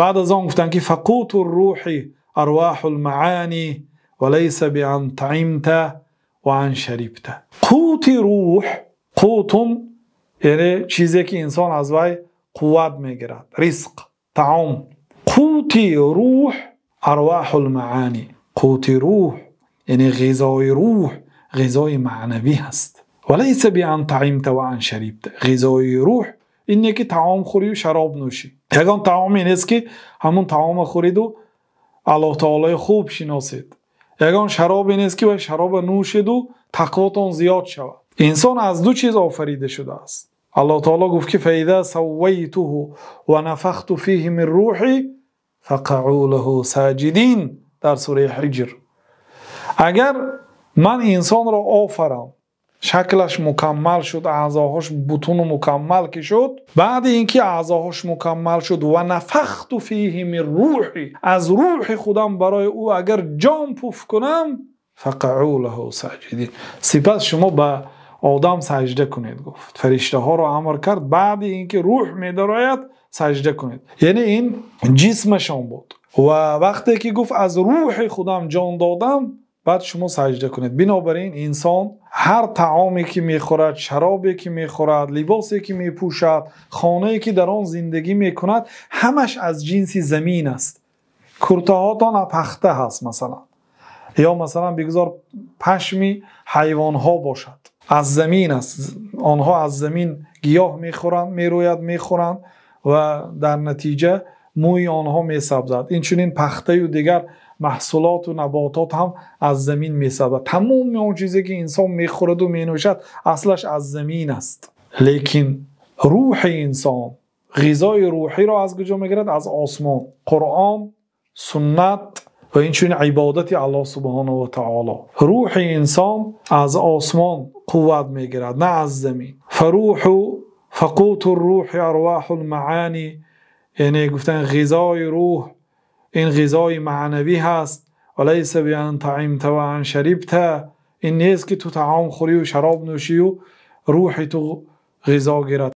Баъд аз он гуфтанд, ки فقوت الروح أرواح المعاني وليس بأن طعمت وأن شربت. Қути рӯҳ, қутун яъне чизе ки инсон аз вай қувват мегирад, ризқ, таом. Қути рӯҳ арвоҳул маъони, қути рӯҳ яъне ғизои рӯҳ, ғизои маънавӣ ҳаст. وليس بأن طعمت وأن شربت. Ғизои рӯҳ ин не ки таом хӯрӣ ва шароб нӯшӣ. Ягон таоме нест ки ҳамон таома хӯриду Аллоҳ таолои хуб шиносед. Ягон шаробе нест ки вай шароба нӯшеду тақвотон зиёд шавад. Инсон аз ду чиз офарида шудааст. Аллоҳ таоло гуфт, ки فإذا سويته ونفخت فيه من روحي فقعوا له ساجدين дар сураи Ҳиҷр. Агар ман инсонро офарам, шаклаш мукаммал шуд, аъзоҳош бутуну мукаммал ки шуд, баъди ин ки аъзоҳош мукаммал шуд, ونفخت فيه من روحي, аз рӯҳи худам барои ӯ агар ҷон пуф кунам, فقعوا له ساجدين, сипас шумо ба одам саҷда кунед, гуфт. Фариштаҳоро амр кард, баъди ин ки рӯҳ медарояд, саҷда кунед. Яъне ин ҷисмашон буд ва вақте ки гуфт аз рӯҳи худам ҷон додам, баъд шумо саҷда кунед. Бинобар ин инсон ҳар таоме ки мехӯрад, шаробе ки мехӯрад, либосе ки мепӯшад, хонае ки дар он зиндагӣ мекунад, ҳамаш аз ҷинси замин аст. Куртаҳотон пахта ҳаст масалан, ё масалан бигзор пашми ҳайвонҳо бошад, аз замин аст. Онҳо аз замин гиёҳ мехӯранд, мерӯяд, мехӯранд ва дар натиҷа мӯи онҳо месабзад. Инчунин пахтаю дигар маҳсулоту наботот ҳам аз замин месабзад. Тамоми он чизе ки инсон мехӯраду менӯшад, аслаш аз замин аст. Лекин рӯҳи инсон ғизои рӯҳиро аз куҷо мегирад? Аз осмон: Қуръон, суннат ва инчунин ибодати Аллоҳ субҳонаҳу ва таоло. Рӯҳи инсон аз осмон қувват мегирад, на аз замин. فروح فقوت الروح أرواح المعاني, яъне гуфтан ғизои рӯҳ ин ғизои маънавӣ ҳаст. وليس بأن طعمت وأن شربت, ин нест ки ту таом хӯрию шароб нӯшию рӯҳи ту ғизо гирад.